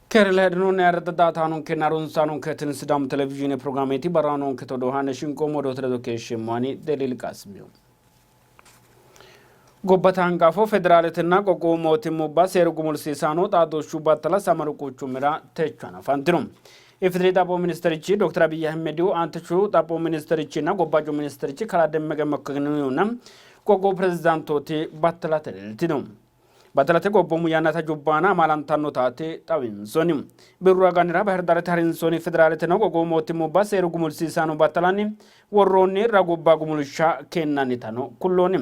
Keere leedhinoonni ayirradda daatanonkenna harunsaanonke tini Sidaamu televizhiine pirogiraameeti barraanonke todoohanne shinqoommo odoote ledo keeshsheemmo ani Deliil Qaasimiyo. Gobbate hanqafo federaaletenna qoqqowu mootimmubba seeru gumulsiisaano xaadooshshu battala Samaru quchumira techo hanafantino. IFDR Xaphoomu Ministerichi Dokter Abiy Ahimedihu, Aantichu Xaphoomu Ministerichinna Gobbaaju Ministerichi Kalaa Demmeqe Mekkonninihunna qoqqowu pirezidaantooti battalate leeltino. Battalate gobboomu yannate hajubba aana amaalantannotaati xawinsoonni. Birru aganira Bahirdaarete harinsoonni federaaleteno qoqqowu mootimmubba seeru gumulsiisaano battalanni worroonni ragubba gumulsha keennannitano kulloonni.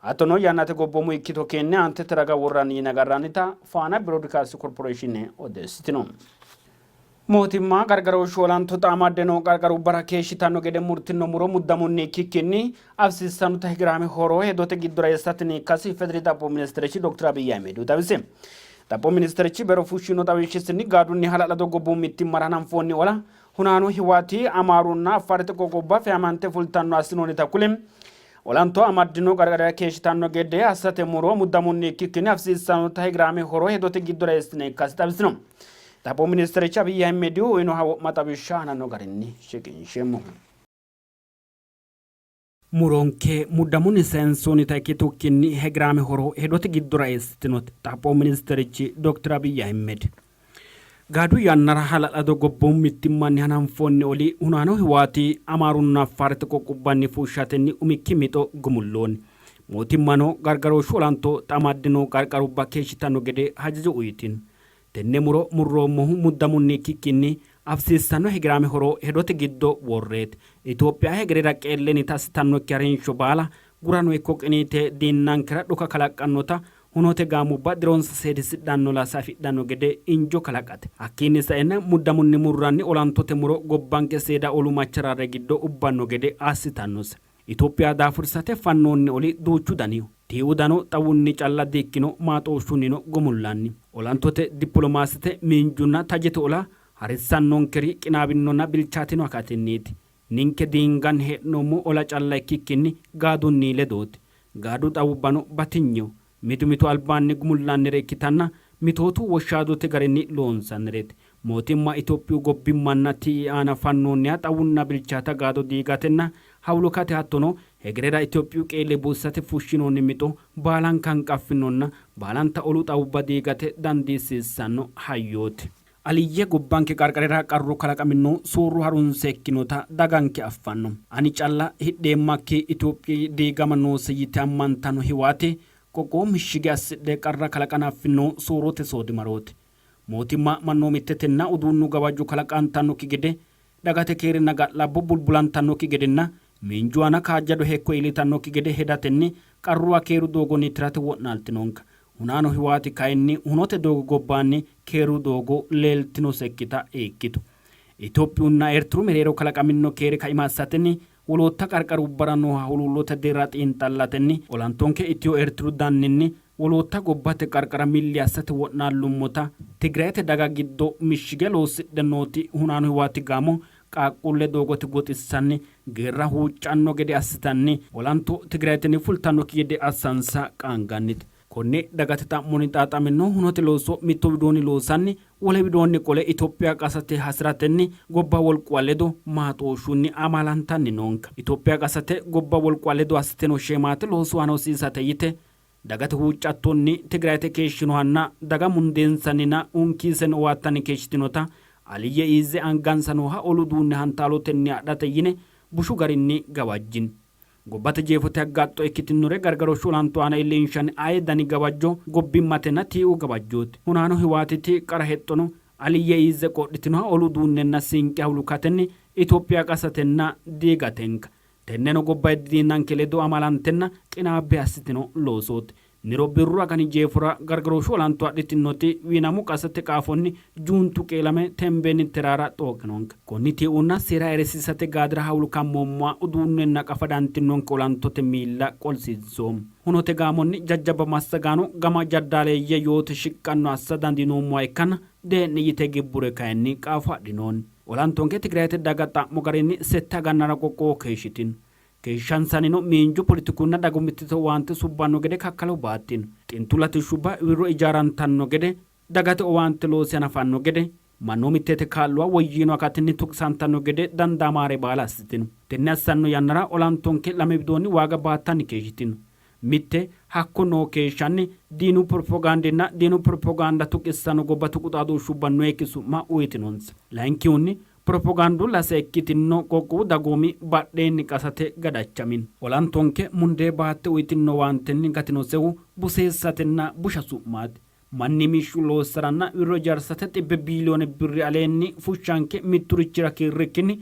Hattono yannate gobboomu ikkito keenne aantete raga worranni yine agarrannita Faana Biroodikaasti Korporeeshiine odeessitino. Mootimma gargarooshshu olanto xa amadde noo qarqarubbara keeshshitanno gede murtino muro muddamunni ikkikkinni afisiissannota hegeraame horo hedote giddora eessatenni ikkasi Ifediri Xaphoomu Ministerichi Dokter Abiy Ahimedihu xawisi. Xaphoomu Ministerichi bero fushshino xawishshisinni gaadunni hala'lado gobbuwu mittimmara hananfoonni ola hunaano Hiwaati, Amaarunna Affaarete qoqqowubba feamante fultanno assinoonnita kule olanto amaddino qarqarira keeshshitanno gede assate muro muddamunni ikkikkinni afisiissannota hegeraame horo hedote giddora eessine ikkasi xawisino. Xaphoomu ministerichi Abiy Ahimedihu uyinoha wo'ma xawishsha aananno garinni shiqinsheemmo. Muronke muddamunni sayinsoonnita ikkitukkinni hegeraame horo hedote giddora eessitinote Xaphoomu ministerichi Dokter Abiy Ahimed. Gaadu yannara hala'lado gobboomu mittimmanni hananfoonni oli hunaano Hiwaati Amaarunna Affaarete qoqqubbanni fushshatenni umikki mixo gumulloonni. Mootimmano gargarooshshu olanto xa amaddino qarqarubba keeshshitanno gede hajajo uytino. Tenne muro murroommohu muddamunni ikkikkinni afisiissanno hegeraame horo hedote giddo worreeti. Itophiya hegerera qeellennita assitannokki harinsho baala gurano ikko qiniite diinnankera dhuka kalaqqannota hunote gaamubba dironsa seedisidhanno lase afidhanno gede injo kalaqate. Hakkiinni saenna muddamunni murranni olantote muro gobbanke seeda olu macharaarre giddo ubbanno gede assitannose. Itophiya daafursate fannoonni oli duuchu daniho. Tiiu dano xawunni calla di-ikkino, maaxooshshunnino gumullanni. Olantote, dippiloomaasete, miinjunna tajete ola harissannonkeri qinaawinnonna bilchaatino akatinniiti. Ninke diinganni hee'noommo ola calla ikkikkinni gaadunni ledooti. Gaadu xawubbano batinyeho. Mitu mitu albaanni gumullannire ikkitanna mitootu woshshaadote garinni loonsannireeti. Mootimma Itophiyu gobbimmanna tii'i aana fannoonniha xawunna bilchaata gaado diigatenna hawulukate hattono hegerera Itophiyu qeelle buusate fushshinoonni mixo baalanka hanqaffinonna baalanta olu xawubba diigate dandiissiissanno hayyooti. Aliyye gobbanke qarqarira qarru kalaqamino soorro harunse ikkinota daganke affanno. Ani calla hidheemmakki Itophiyi diigama noose yite ammantanno Hiwaati qoqqowo mishshige assidhe qarra kalaqa hanaffino soorrote soodimarooti. Mootimma mannoomittetenna uduunnu gawajjo kalaqantannokki gede, dagate keerinna ga'labbo bulbulantannokki gedenna miinju aana kaajjado hekko iillitannokki gede hedatenni qarruwa keeru doogonni tirate wo'naaltinonka. Hunaano Hiwaati kayinni hunote doogo gobbaanni keeru doogo leeltinosekkita ikkitu. Itophiyunna Eertiru mereero kalaqamino keere kaima assatenni wolootta qarqarubbara nooha huluullote deerra xiinxallatenni olantonke Itiyo-Eertiru danninni wolootta gobbate qarqara milli assate wo'naallummota Tigrayete daga giddo mishshige loosidhe nooti hunaano Hiwaati gaamo qaaqquulle doogote goxissanni geerra huuccanno gede assitanni olanto Tigrayetenni fultannokki gede assansa qaangannite. Konne dagate xa'monni xaaxamino hunote looso mitto widoonni loosanni wole widoonni qole Itophiya qasate hasi'ratenni gobba wolquwa ledo maaxooshshunni amaalantanni noonka. Itophiya qasate gobba wolquwa ledo assitino sheemaate loosu aana hosiisate yite dagate huuccattonni Tigrayete keeshshinohanna daga mundeensanninna hunkiisenni owaattanni keeshshitinota Aliyye Iize angansa nooha olu uduunne hantaalotenni adhate yine bushu garinni gawajjini. Gobbate jeefote aggaxxo ikkitinore gargarooshshu olanto aana iillinshanni aye dani gawajjo gobbimmatenna tiiu gawajjooti. Hunaano Hiwaatiti qara hexxono Aliyye Iize qodhitinoha olu uduunnenna sinqe hawulukatenni Itophiya qasatenna diigatenka. Tenneno gobbaydi diinnanke ledo amalantenna qinaabbe assitino loosooti. Niro birru agani jeefora gargarooshshu olanto adhitinoti wiinamu qasate qaafonni Juuntu qeelame Tembeeni Teraara xooqinonke. Konni tiiunna seera ayirrisiisate gaadira hawulukammoommoha uduunnenna qafadantinonke olantote miilla qolsiinsoommo. Hunote gaamonni jajjabba massagaano gama jaddaaleeyye yoote shiqqanno assa dandiinoommoha ikkanna dee'ni yite gibbure kayinni qaafo adhinoonni. Olantonke Tigrayete daga xa'mo garinni sette agannara qoqqowo keeshshitino. Keeshshansannino miinju, politikunna dagoomittete owaante subbanno gede kakkalo baattino. Xintu latishshubba wirro ijaarantanno gede Dagate owaante loosi hanafanno gede, mannoomittete kaa'luwa woyyino akatinni tuqisantanno gede dandaamaare baala assitino. Tenne assanno yannara olantonke lame widoonni waaga baattanni keeshshitino. Mitte, hakko noo keeshshanni diinu piropogaandinna diinu piropogaanda tuqissanno gobba tuqu xaadooshshubba noyikki su'ma uyitinonsa. Layinkihunni, piropogaandu lase ikkitinno qoqqowu dagoomi badheenni qasate gadachamino. Olantonke mundee baatte uyitinno owaantenni gatinosehu buseessatenna busha su'maati. Manni mishshu loossaranna wirro ijaarsate xibbe biiliyoone birri aleenni fushshanke mitturichira kiirrikkinni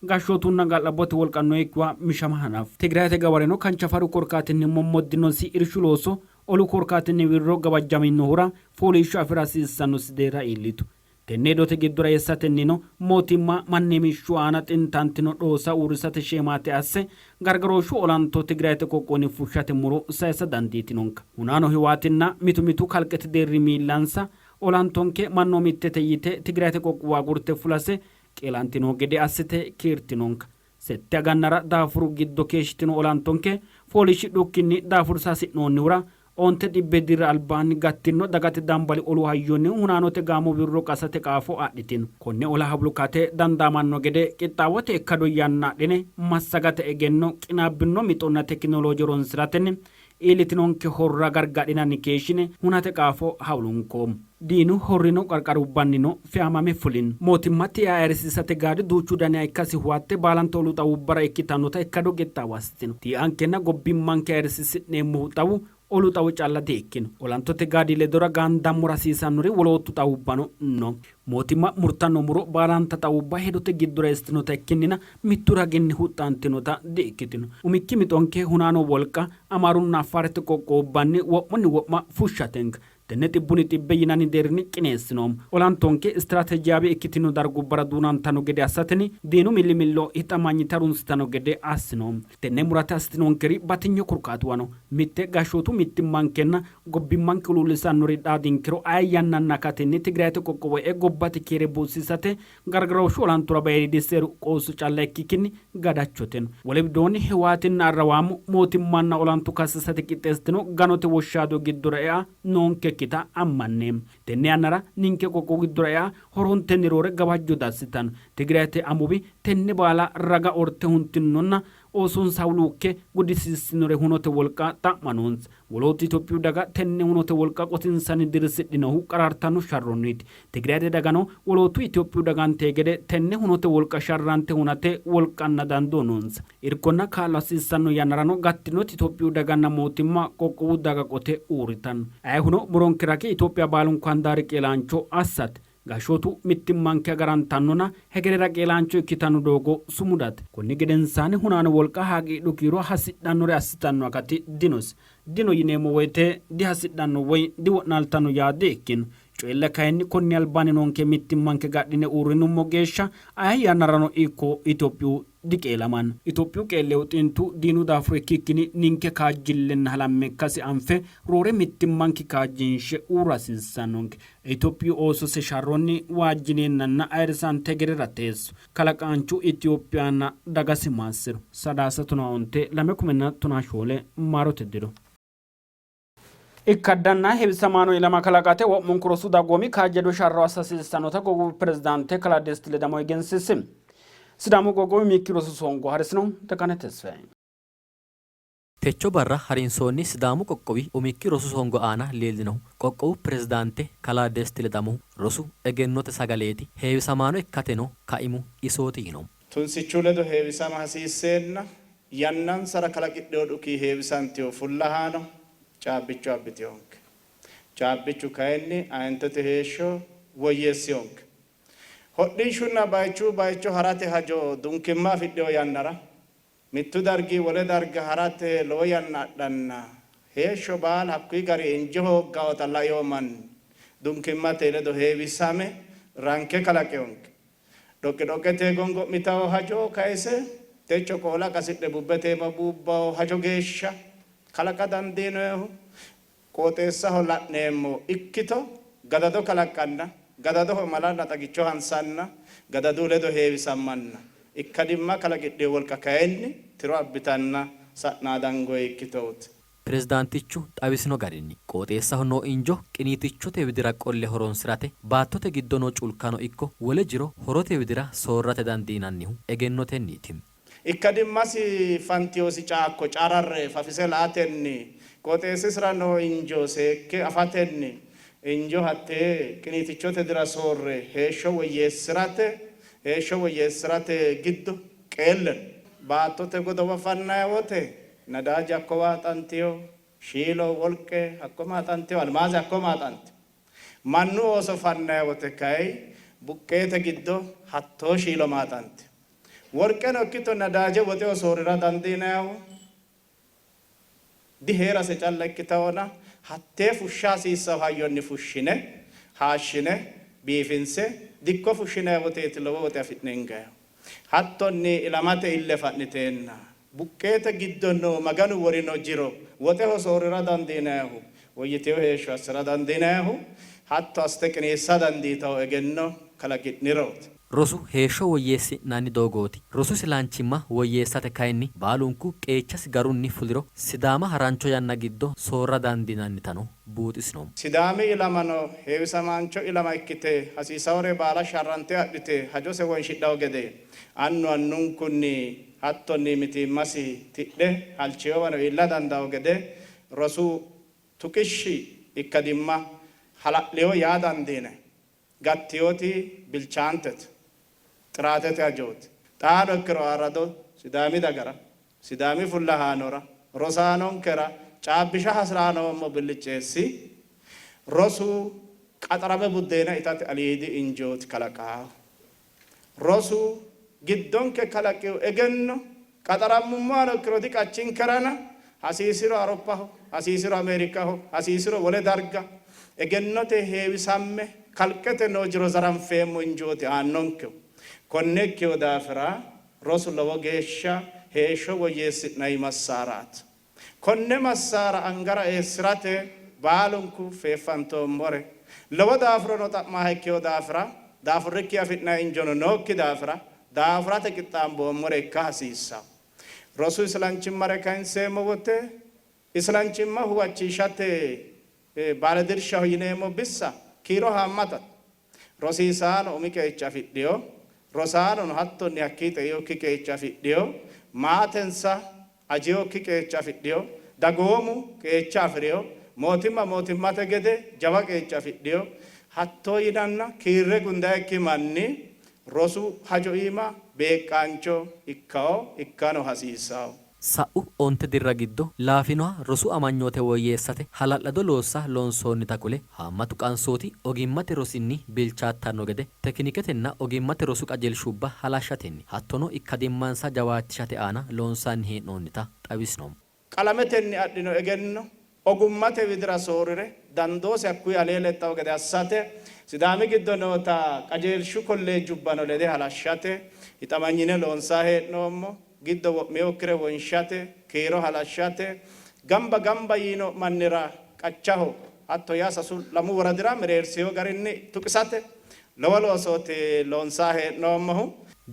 gashshootunna ga'labbote wolqa noyikkiwa mishama hanafu. Tigrayete gawareno kanchafaru korkaatinni mommoddinosi irshu looso olu korkaatinni wirro gawajjaminnohura fooliishsho afi'ra hasiissannosi deerra iillitu. Tenne hedote giddora eessatennino mootimma manniimishshu aana xintantino dhoosa uurrisate sheemaate asse gargarooshshu olanto Tigrayete qoqqowinni fushshate muro saysa dandiitinonka. Hunaano Hiwaatinna mitu mitu kalqete deerri miillansa olantonke mannoomittete yite Tigrayete qoqqowo agurte fulase qeelantinohu gede assite kiirtinonka. Sette agannara daafuru giddo keeshshitino olantonke fooliishshidhukkinni daafursa hasi'noonnihura onte xibbe dirra albaanni gattinno dagate dambali olu hayyonni hunaanote gaamo wirro qasate qaafo adhitino. Konne ola hawulukate dandaamanno gede qixxaawote ikkado yanna adhine massagate egenno, qinaabbinno mixonna tekinolooje horonsi'ratenni iillitinonke horra gargadhinanni keeshshine hunate qaafo hawulunkoommo. Diinu horrino qarqarubbannino feamame fulino. Mootimma tiia ayirrisiisate gaadi duuchu daniha ikkasi huwatte baalante olu xawubbara ikkitannota ikkado qixxaawo assitino. Tiiankenna gobbimmanke ayirrisiisi'neemmohu xawu olu xawo calla di-ikkino. Olantote gaadi ledora gaandammora hasiisannori woloottu xawubbano no. Mootimma murtanno muro baalanta xawubba hedote giddora eessitinota ikkinnina mittu raginni huxxantinota di-ikkitino. Umikki mixonke hunaano wolqa Amaarunna Affaarete qoqqowubbanni wo'munni wo'ma fushshatenka. Tenne xibbunni xibbe yinanni deerrinni qineessinoommo. Olantonke istiraateejiyaawe ikkitino dargubbara duunantanno gede assatenni diinu millimillo hixamanyite harunsitanno gede assinoommo. Tenne murate assitinonkeri batinye korkaatuwa no. Mitte, gashshootu mittimmankenna gobbimmanke huluullisannori xaadinkero aye yannanna akatinni Tigrayete qoqqowo e'e gobbate keere buuxisiisate Gargarooshshu olantora bayiriidi seeru qoosso calla ikkikkinni gadachoteno. Wole widoonni Hiwaatinna Arrawaamu mootimmanna olanto kassasate qixxeessitino ganote woshshaado giddora ea noonkekkita ammanneemmo. Tenne yannara ninke qoqqowu giddora ea horontenni roore gawajjo dassitanno. Tigrayete amuwi tenne baala raga orte huntinonna oosonsa huluukke gudisiissinore hunote wolqa xa'ma noonsa. Wolootu Itophiyu daga tenne hunote wolqa qotinsanni dirrisidhinohu qaraartanno sharronniiti. Tigrayete dagano wolootu Itophiyu dagantee gede tenne hunote wolqa sharrante hunate wolqanna dandoo noonsa. Irkonna kaa'lo hasiissanno yannarano gattinoti Itophiyu daganna mootimma qoqqowu daga qote uurritanno. Ayehuno muronke ragi Itophiya baalunku handaari qeelaancho assate. Gashshootu mittimmanke agarantannona hegerera qeelaancho ikkitanno doogo sumudate. Konni gedensaanni hunaano wolqa haaqiidhu kiiro hasidhannore assitanno akati dinose. Dino yineemmo woyte dihasidhanno woy diwo'naaltanno yaa di''ikkino. Coyilla kayinni konni albaanni noonke mittimmanke gadhine uurrinummo geeshsha aye yannarano ikko Itophiyu diqeelamanno. Itophiyu qeellehu xintu diinu daafuro ikkikkinni ninke kaajjillenna halamme ikkasi anfe roore mittimmanke kaajjinshe uurra hasiissannonke. Itophiyu oosose sharronni waajjineennanna ayirrisante hegerera teesso. Kalaqaanchu Itophiyanna dagasi maassi'ro. Sadaasa 15 2014 maarote diro. Ikkaddanna heewisamaano ilama kalaqate wo'munku rosu dagoomi kaajjado sharro assa hasiissannota qoqqowu pirezidaante kalaa Desti Ledamo egensiisi. Sidaamu qoqqowi umikki rosu songo harisino Tekane Tesfaye. Techo barra harinsoonni Sidaamu qoqqowi umikki rosu songo aana leellinohu qoqqowu pirezidaante kalaa Desti Ledamohu, rosu egennote sagaleeti, heewisamaano ikkateno kaimu isooti yino. Tunsichu ledo heewisama hasiisseenna yannansara kalaqidhino dhuki heewisantino fullahaano caabbicho abbitinonke. Caabbichu kayinni aantete heeshsho woyyeessinonke. Hodhishshunna bayichu bayicho harate hajo dunkimma afidhino yannara Mittu dargi wole darga ha'rate lowo yanna adhanna, heeshsho baala hakkuyi gari injo hooggaota laino manni dunkimmate ledo heewisame ranke kalaqinonke. Dhoqidhoqqete gongo'mitanno hajo kayise techo qoola qasidhe bubbete iima buubbanno hajo geeshsha kalaqa dandiinohu qooxeessaho la'neemmo ikkito gadado kalaqqanna, gadadoho malanna xagicho hansanna, gadadu ledo heewisammanna ikkadimma kalaqidhino wolqa kayinni tiro abbitanna sa'naa dangoyi ikkitooti. Pirezidaantichu xawisino garinni, qooxeessaho noo injo qiniitichote widira qolle horoonsi'rate baattote giddo noo culkano ikko wole jiro horote widira soorrate dandiinannihu egennotenniiti. Ikkadimmasi fantinosi caakko cararre fafise la''atenni, qooxeessisira noo injo seekke afatenni, injo hattee qiniitichote dira soorre heeshsho woyyeessi'rate heeshsho woyyeessi'rate giddo qeelle no. Baattote godowa fannanni wote nadaaje hakko waaxantino, shiilo, wolqe hakko maaxantino, almaaze hakko maaxantino. Mannu ooso fannanni wote kayi buqqeete giddo hattoo shiilo maaxantino. Worqeno ikkito nadaaje woxeho soorrira dandiinannihu dihee'rase calla ikkitawona hattee fushsha hasiissanno hayyonni fushshine, haashshine, biifinse dikko fushshinanni woteeti lowo woxe afi'ne hingayihu. Hattonni ilamate ille fa'niteenna buqqeete giddo noo Maganu worino jiro woxeho soorrira dandiinannihu, woyyitino heeshsho assi'ra dandiinannihu hatto assite qiniissa dandiitanno egenno kalaqi'nirooti. Rosu heeshsho woyyeessi'nanni doogooti. Rosu silanchimma woyyeessate kayinni baalunku qeechasi garunni fuliro Sidaama harancho yanna giddo soorra dandiinannitano buuxisino. Sidaami ilamano heewisamaancho ilama ikkite hasiisawore baala sharrante adhite hajose wonshidhawo gede annu annunkunni hattonni mitiimmasi tidhe halchinowano iilla dandawo gede rosu tuqishshi ikkadimma hala'lino yaa dandiinanni. Gattinoti bilchaantete, xiraatete hajooti. Xaano ikkiro ayirrado Sidaami dagara, Sidaami fullahaanora, rosaanonkera caabbisha hasi'ra noommo billicceessi rosu qaxarame buddeena itate aliidi injooti kalaqaahu. Rosu giddonke kalaqino egenno qaxarammummohano ikkiro diqachinkerana hasiisiro Awuroppaho, hasiisiro Ameerikaho, hasiisiro wole darga egennote heewisamme kalqete noo jiro zaranfeemmo injooti aannonkehu. Konne ikkino daafira rosu lowo geeshsha heeshsho woyyeessi'nanni massaaraati. Konne massaara angara eessi'rate baalunku feeffantoommore, lowo daafurono xa'maaha ikkino daafira, daafurrikki afi'nanni injono nookki daafira daafurate qixxaamboommore ikka hasiissanno. Rosu islanchimmare kayinseemmo wote islanchimma huwachishate baaledirshaho yineemmo bissa kiiro haammatate. Rosiisaano umi qeecha afidhino, rosaanono hattonni hakkii xeinokki qeecha afidhino, maatensa ajinokki qeecha afidhino, dagoomu qeecha afi'rino, mootimma mootimmate gede jawa qeecha afidhino. Hatto yinanna kiirre gundayikki manni rosu hajo iima beeqqaancho ikkawo ikkano hasiissawo. Sa'u onte dirra giddo laafinoha rosu amanyoote woyyeessate hala'lado loossa loonsoonnita kule, haammatu qansooti ogimmate rosinni bilchaattanno gede tekiniketenna ogimmate rosu qajeelshubba halashshatenni hattono ikkadimmansa jawaachishate aana loonsanni hee'noonnita xawisino. Qalametenni adhino egenno ogummate widira soorrire dandoosi hakkuyi alee lexxawo gede assate Sidaami giddo noota qajeelshu kolleejjubbano lede halashshate hixamanyine loonsanni hee'noommo. Giddo wo'minokkire wonshate, kiiro halashshate, gamba gamba yiino mannira qachaho hatto yaa sasu lamu woradira mereersino garinni tuqisate lowo loosooti loonsanni hee'noommohu.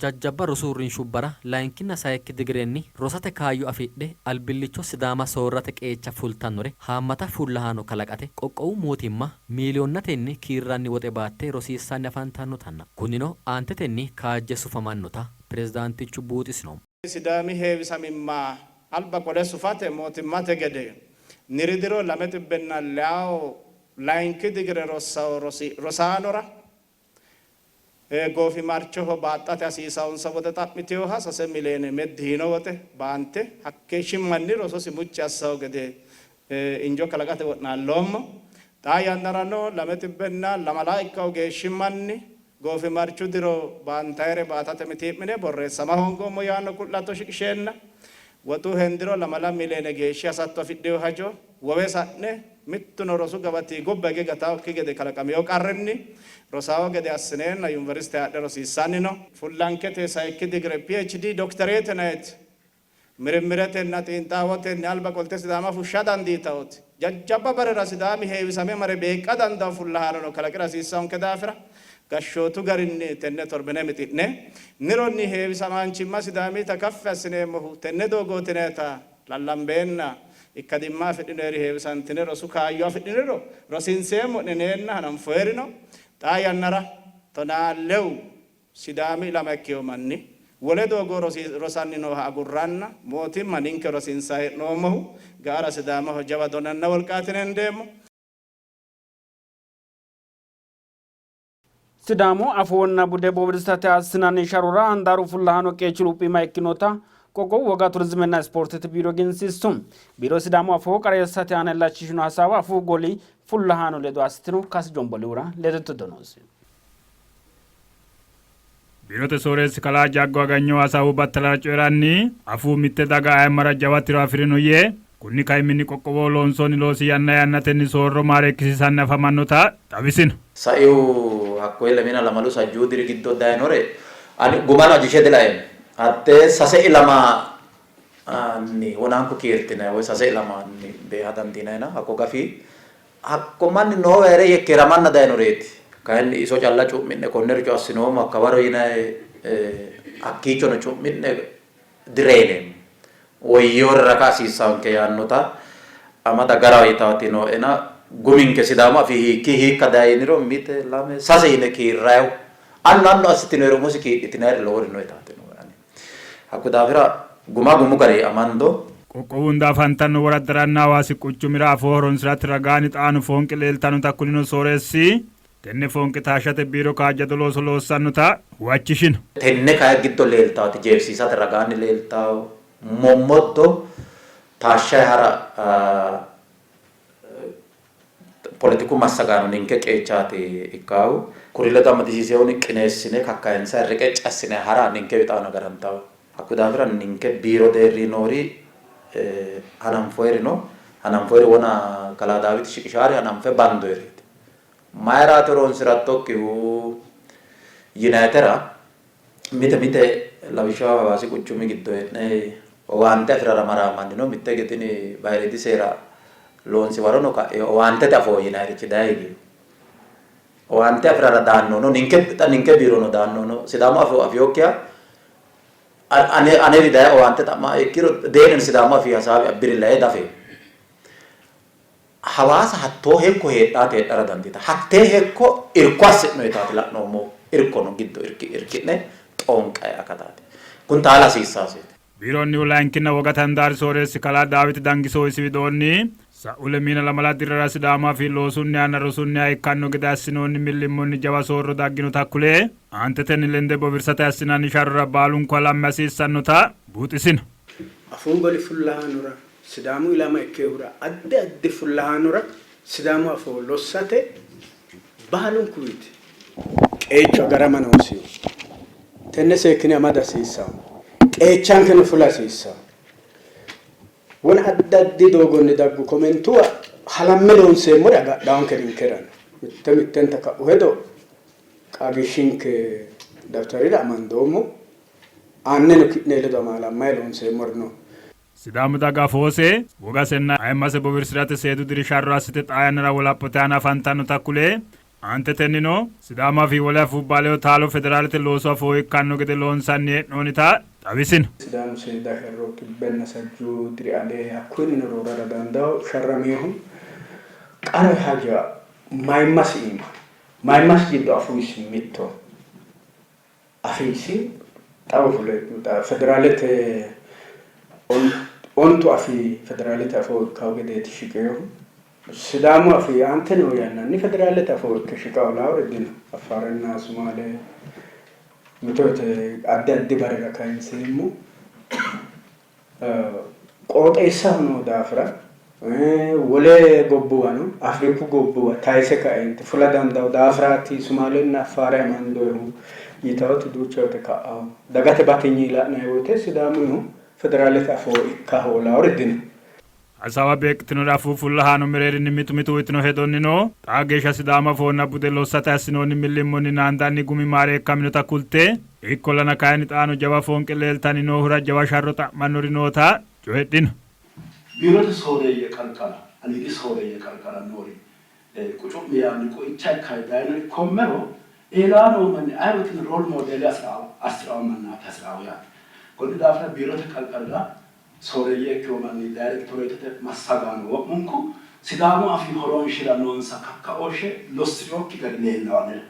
Jajjabba rosu uurrinshubbara layinkinna sayikki digirenni rosate kaayyo afidhe albillicho Sidaama soorrate qeecha fultannore haammata fullahaano kalaqate qoqqowu mootimma miiliyoonnatenni kiirranni woxe baatte rosiissanni afantannotanna kunino aantetenni kaajje sufamannota pirezidaantichu buuxisino. Sidaami heewisamimma alba qole sufate mootimmate gede niri diro lame xibbenna leyawo layinki digire rossawo rosaanora goofimarchoho baaxxate hasiisawonsa woxe xa'mitinoha 3 miliyoone meddi yiino woxe baante hakkeeshshi manni rososi mucci assawo gede injo kalaqate wo'naalloommo. Xaa yannarano 220 ikkawo geeshshi manni goofimarchu diro baantayire baatate mitii'mine borreessama hoongoommo yaanno ku'lato shiqisheenna woxu hendiro 2 miliyoone geeshshi hasatto afidhino hajo wowe sa'ne mittuno rosu gabati gobba hige gataokki gede kalaqamino qarrinni rosawo gede assineenna yuniversite hadhe rosiissanni no. Fullankete sayikki digire PhD dokitereete nayiti mirimiretenna xiinxaawotenni alba qolte Sidaama fushsha dandiitawoti jajjabba barera Sidaami heewisame mare beeqqa dandawo fullahaanono kalaqira hasiissawonke daafira gashshootu garinni tenne torbine mixi'ne nironni heewisamaanchimma Sidaamita kaffi assineemmohu tenne doogootinayita lallambeenna Ikkadimma afidhinoyiri heewisantine rosu kaayyo afidhiniro rosiinseemmo'ne yineenna hananfoyiri no. Xaa yannara tonaa lewu Sidaami ilama ikkino manni wole doogo rosanni nooha agurranna mootimma ninke rosiinsanni hee'noommohu ga'ara Sidaamaho jawa donanna wolqaati yine hendeemmo. Sidaamu afoonna bude bowirsiisate assinanni sharrora handaaru fullahaano qeechi luphiima ikkinota qoqqowu woga turizimenna ispoortete biiro egensiissu. Biiro Sidaamu afoo qareessate aana illachishino hasaawa afuu goli fullahaano ledo assitino. Kasi Jomboliwura ledote donoosi. Biirote sooreessi kalaa Jaggo Aganyohu hasaawu battalara coyi'ranni, afuu mitte daga ayimmara jawa tiro afi'rino yee, konni kaiminni qoqqowoho loonsoonni loosi yanna yannatenni soorro maareekkisiisanni afamannota xawisino. Saihu hakkoye lemina lamalu sajjuu diri giddo dayinore ani gumano ajishe dilaeemmo. Hattee sase ilamanni wonanku kiirtinanni woy sase ilamanni beeha dandiinannina hakko gafi Hakko manni noowa hee're yekkeeramanna dayinoreeti. Kayinni iso calla cu'mi'ne konnericho assinoommo hakkawaro yinanni hakkiichono cu'mi'ne direyineemmo. Woyyinore raka hasiissaanke yaannota amada garaho yitaati nooena guminke Sidaamu afii hiikkii hiikka dayi yiniro mite, lame, sase yine kiirrayihu annu annu assitinoeri umosi kiidhitinayiri lowori no yitaati nooe ani. Hakko daafira guma gumu garinni amando. Qoqqowu hunda afantanno woraddaranna Hawaasi quchumira afoo horonsi'rate ragaanni xaano foonqe leeltannota kulino sooreessi, tenne foonqe taashshate biiro kaajjado looso loossannota huwachishino. Tenne kayi giddo leeltaati jeefisiisate ragaanni leeltawo mommoddo taashshayi hara Poletiku massagaano ninke qeechaati ikkaahu. Kuri ledo amadisiisehunni qineessine kakkayinsanni reqecci assine hara ninkewi xaano agarantanno. Hakkuyi daafira ninke biiro deerrinni noori hananfoyiri no. Hananfoyiri wona kalaa Daawiti shiqishaari hananfe bandoyireeti. Mayiraati horonsi'rattokkihu yinayitera mite mite lawishshaho Hawaasi quchumi giddo hee'ne owaante afi'rara maraa mannino mitte hige tini bayiriidi seera loonsi warono ka'e owaantete afoo yinayirichi daye higino. Owaante afi'rara daannohuno ninke xa ninke biirono daannohuno Sidaamu afoo afinokkiha ane anewi daye owaante xa'maa ikkiro dee'nino Sidaamu afii hasaawi abbirilla yee dafeemmo. Hawaasa hattoo hekko heedhaate heedhara dandiitanno. Hattee hekko irko assi'noyitaati la'noommohu. Irkono giddo irki'ne xoonqayi akataati. Kuni taala hasiissaasiiti. Biironnihu layinkinna wogate handaari sooreessi kalaa Daawit Dangisohu isi widoonni, sa'u lemiina lamala dirrara Sidaamu Afii loosunnihanna rosunniha ikkanno gede assinoonni millimmonni jawa soorro dagginota kule, aantetenni lende bowirsate assinanni sharrora baalunku halamme hasiissannota buuxisino. Afuu goli fullahaanora Sidaamu ilama ikkinohura addi addi fullahaanora Sidaamu afoo lossate baalunkuwiiti qeechu agarama noosiho. Tenne seekkine amada hasiissanno. Qeechankeno fula hasiissanno. Wona addi addi doogonni daggu komentuwa halamme loonseemmori agadhaanke ninkerano. Mitte mittenta ka'u hedo qaagiishshinke daftarira amandoommo. Aanneno ki'ne ledo amaalammayi loonseemmori no. Sidaamu daga afoose, wogasenna ayimmase bowirsi'rate seedu diri sharro assite xaa yannara wolaphote aana afantannota kule, aantetennino Sidaamu afii wole afuubba ledo taalo federaalete loosu afoo ikkanno gede loonsanni hee'noonnita xawisino. Sidaamu seeda sharro xibbenna sajjuu diri ale hakkuyinnino roorara dandawo sharraminohu qara haja mayimmasi iima, mayimmasi giddo afuusi mittoho. Afiisi xawo fule federaalete ontu afii federaalete afoo ikkawo gedeeti shiqinohu. Sidaamu afii aante noo yannanni federaalete afoo ikke shiqa holaawori dino. Affaarenna Sumaale mito woyte addi addi barera kayinseemmo. Qooxeessaho noo daafira wole gobbuwano Afriku gobbuwa tayise kaeenti fula dandawo daafiraati Sumaalenna Affaare amandoyihu yitawoti duucha woyte ka'awo. Dagate batinyi la'nayi woyte Sidaamuyihu federaalete afoo ikka hoolaawori dino. Hasaawa beeqqitinori afuu fullahaano mereerinni mitu mitu uyitino hedonnino, xaa geeshsha Sidaamu afoonna bude lossate assinoonni millimmonni naandanni gumi maareekkaminota kulte, ikkollana kayinni xaano jawa foonqe leeltanni noohura jawa sharro xa'mannori noota coyidhino. Biirote sooreeyye qarqara aliidi sooreeyye qarqara noori qucu'mi yaanni qoicha ikkanni dayino ikkoommero eelaa noo manni aye woteno role model assi'rawo mannaati hasi'rawo yaate. Konni daafira biirote qarqarira Sooreeyye ikkino manni dayrekitoreetete massagaano wo'munku Sidaamu Afii horoonshira noonsa kakkaooshshe lossi'rinokki gari leellawo anera.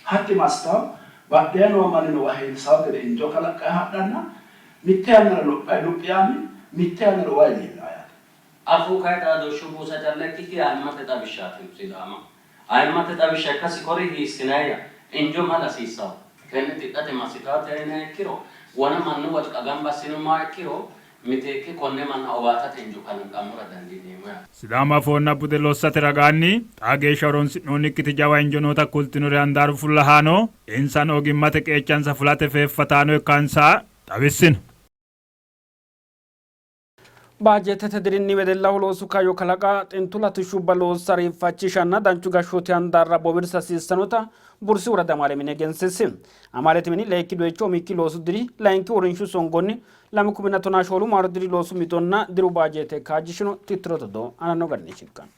Hatti massitawo, badhee noo manni noowa heewisawo gede injo kalaqqayi hadhanna mitte yannara lophayi luphi yaanni mitte yannara uwayi leellawo yaate. Afuu kay xaadooshshu buusa calla ikkikki ayimmate xawishshaati Sidaamaho. Ayimmate xawishsha ikkasi kori hiissinayya? Injo mala hasiissawo. Tenne tidhate massitaate yiniha ikkiro wona mannu wolqa gamba assinummoha ikkiro miteekke konne manna owaatate injo kalanqammora dandiineemmo yaate. Sidaamu afoonna bude lossate ragaanni xaa geeshsha horonsi'noonnikkiti jawa injo noota kultinori handaaru fullahaano, insano ogimmate qeechansa fulate feeffataano ikkansa xawissino. Baajeetete dirinni wedellaho loosu kaayyo kalaqa, xintu latishshubba loossa ariiffachishanna danchu gashshooti handaarra bowirsa hasiissannota Bursi Woradi Amaale Mini egensiisi. Amaalete mini leyikki doyicho umikki loosu diri layinki uurrinshu songonni 2014 maaru diri loosu mixonna diru baajeete kaajjishino tittirote odoo aananno garinni shiqqanno.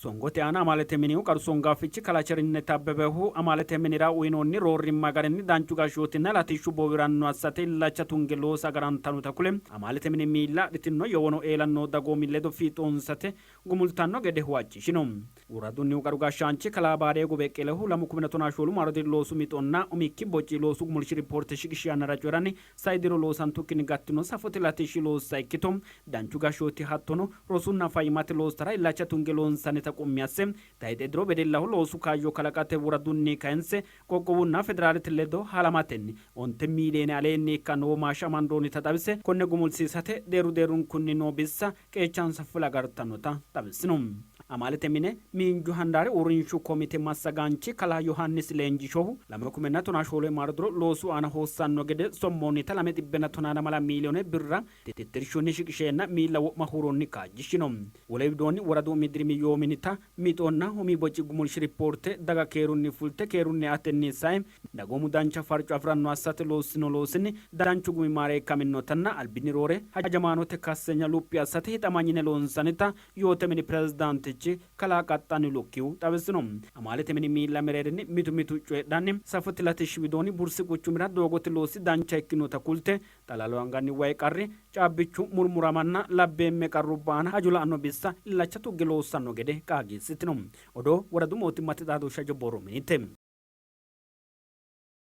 Songote aana amaalete minihu qaru songaafichi kalaa Cherinnet Abbebehu amaalete minira uyinoonni roorrimma garinni danchu gashshootinna latishshu bowiranno assate illacha tunge loosa agarantannota kule, amaalete mini miilla adhitino yowono eela noo dagoomi ledo fiixoonsate gumultanno gede huwachishino. Woradunnihu qaru gashshaanchi kalaa Baareego Beqqelehu 2014 maaro diri loosu mixonna umikki boci loosu gumulshi ripoorte shiqishi yannara coyi'ranni, sai diro loosantukkinni gattino safote latishshi loossa ikkito danchu gashshooti hattono rosunna fayyimmate loossara illacha tunge loonsannita qummi asse, tayxe diro wedellaho loosu kaayyo kalaqate woradunni kayinse qoqqowunna federaalete ledo halamatenni onte miiliyeene aleenni ikkanno womaashsha amandoonnita xawise, konne gumulsiisate deerru deerrunkunni noo bissa qeechansa fula agartannota xawisino. Amaalete mine miinju handaari uurrinshu komite massagaanchi kalaa Yohaannis Leenjishohu 2014 maaro diro loosu aana hossanno gede sommoonnita 212 miiliyoone birra tittirshunni shiqisheenna miilla wo'ma huuronni kaajjishshino. Wole widoonni woradu umi dirimi yoo minita mixonna umi boci gumulshi rippoorte daga keerunni fulte keerunni eatenni sae dagoomu dancha farco afi'ranno assate loossino loosinni danchu gumi maareekkaminnotanna albinni roore hajamaanote kasseenya luphi assate hixamanyine loonsannita Yoote mini pirezidaantichi kalaa Qaxxani Lukkihu xawisino. Amaalete mini miilla mereerinni mitu mitu coyidhanni, safote latishshi widoonni Bursi quchumira doogote loosi dancha ikkinota kulte, xalalu anganni way qarri, caabbichu murmuramanna labbeemme qarrubba aana hajo la'anno bissa illacha tugge loossanno gede qaagiissitino. Odoo Woradu Mootimmate Xaadooshshi Hajo Borro Minite.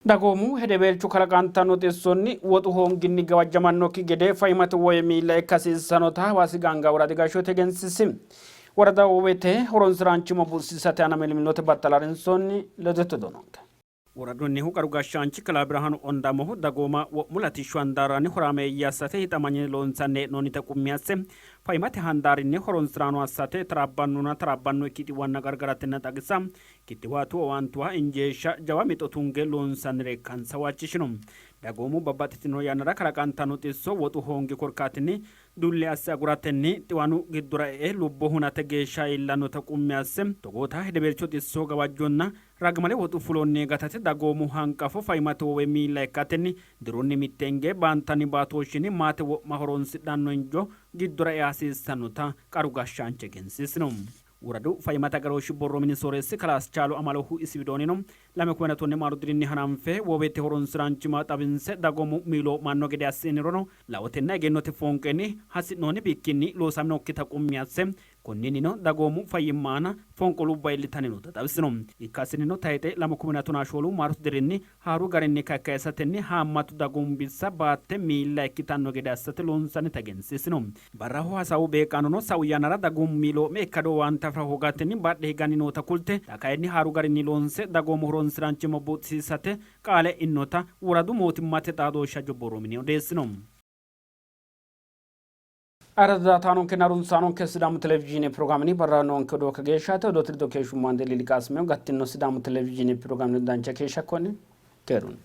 Dagoomu hedeweelcho kalaqantanno xissonni woxu hoonginni gawajjamannokki gede fayyimmate wowe miilla ikka hasiissannota Hawaasi Gaangaa Woradi Gashshooti egensiisi. Worada wowete horonsi'raanchimma buuxisiisate aana millimillote battala harinsoonni. Ledote odoo noonke. Woradunnihu qaru gashshaanchi kalaa Birhaanu Ondamohu dagooma wo'mu latishshu handaarranni horaameeyye assate hixamanyine loonsanni hee'noonnita qummi asse, fayyimmate handaarinni horonsi'raano assate taraabbannonna taraabbannokki xiwanna gargaratenna xagisa Kittiwaatu owaantuwa injeeshsha jawa mixo tunge loonsannire ikkansa huwachishino. Dagoomu babbaxxitino yannara kalaqantanno xisso woxu hoongi korkaatinni dulli asse aguratenni xiwanu giddora e''e lubbo hunate geeshsha iillannota qummi asse, togoota hedeweelcho xisso gawajjonna ragimale woxu fulonni gatate dagoomu hanqafo fayyimmate wowe miilla ikkatenni dirunni mitte hinge baantanni baatooshshinni maate wo'ma horonsidhanno injo giddora ea hasiissannota qaru gashshaanchi egensiisino. Woradu Fayyimmate Agarooshshi Borro Mini Sooreessi Kalaa Aschaalu Amalohu isi widoonnino, lame kumenna tonne maaru dirinni hananfe woowete horonsi'raanchimma xawinse dagoomu miiloo'manno gede assinirono laotenna egennote foonqenni hasi'noonni bikkinni loosaminokkita qummi asse, konninnino dagoomu fayyimma aana fonqolubba iillitanni noota xawisino. Ikkasinnino tayxe 2014 maarote dirinni haaru garinni kakkayisatenni haammatu dagoomu bissa baatte miilla ikkitanno gede assate loonsannita egensiisino. Barraho hasaawu beeqqaanono sa'u yannara dagoomu miiloo'me ikkado owaante afi'ra hoogatenni badhe higanni noota kulte, xa kayinni haaru garinni loonse dagoomu horonsi'raanchimma buuxisiisate qaale e'inota woradu mootimmate xaadooshshi hajo borro mini odeessino. Ayirrado daa''ataanonkenna harunsaanonke Sidaamu Televizhiine pirogiraamenni barra noonke odoo kageeshshaati. Odoote ledo keeshshummo Ande Lili Qaasimeho. Gattino Sidaamu Televizhiine pirogiraame ledo dancha keeshsha konni keerunni.